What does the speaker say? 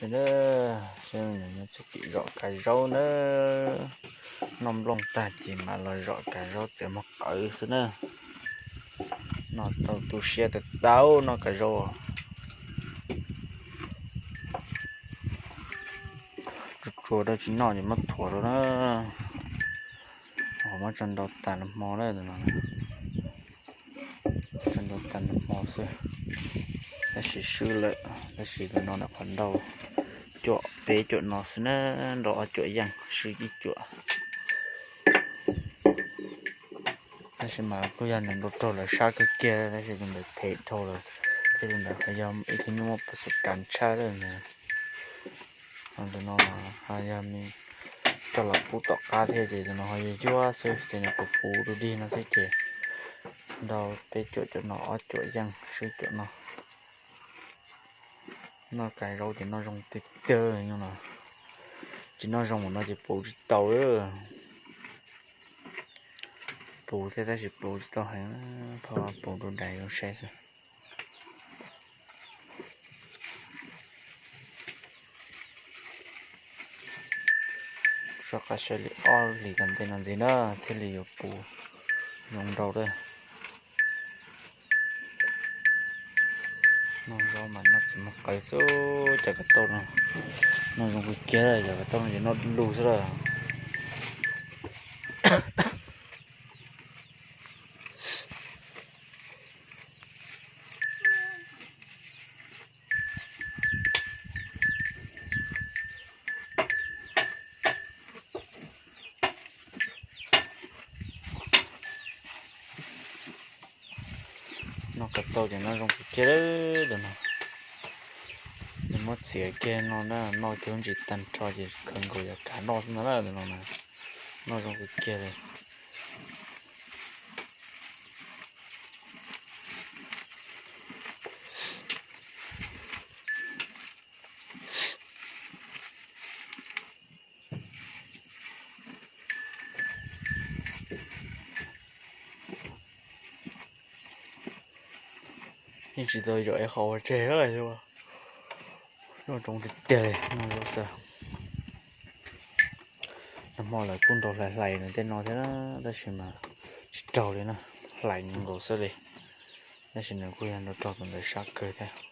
Nyob txog tim zom kav zaub na, noj nplooj tag ces mam los zom kav zaub txiav muag qawv xwb na. Noj tau tu siab tau tau noj kav zaub. Tsuas tsuas dab tsi noj ces muab thuav rau na. Ho muab tso ntau tas nag hmo na, tso ntau tas nag hmo xwb. Tab sis swb lawm, tab sis tus no nram qhov ntau, cuam peb cuam no xwb na, nrau ob cuam yeej swb ib cuam. Tab sis mas kuj yog nws nrau raug lawv sab kawg kiag, tab sis tus ntawd them dhau lawm, thiab tus ntawd ho yog ib tug nyuj muaj pas xu kav tshaj lawm ntag. Tus no ho yog coj los pub tom qab thiab ces tus no ho yog yuav xwb ces nws puv puv du dig no xwb ces nrau peb cuam cuam no ob cuam yeej swb cuam no. Noj kav zaub ces noj zoo tiag tiag no. Tsis noj zoo mus no ces puv tsis tau. Puv thiab tab sis puv tsis tau heev, phaj puv rau dais zoo saib xwb. Soj qab saib li ob hlis tom ntej no ntxiv na thiaj li yuav puv zoo nrau lawm. Noj zaub mas noj txiv muag qawv xwb, cov kav tauj no noj zoo kawg kiag, cov kav tauj no ces noj du lug xwb lawm. Noj kav tauj ces noj zoo kawg kiag lawm no. Nws muab txiav kiag no na, noj kiag lub ntsis tag nrho ces khaws nkaus yav kav noj xwb ntag na, no na. Noj zoo kawg kiag li. Yeej tsis tau yuam ib qho ua tseg, noj zoo tiag tiag li, noj zoo xwb. Nag hmo lawv kuj nrau hlais hlais nws tej no thiab tab sis mas tsis raug li na, hlais nkaus xwb li. Tab sis nws kuj yog nrau raug tus ntawd sab kawg thiab.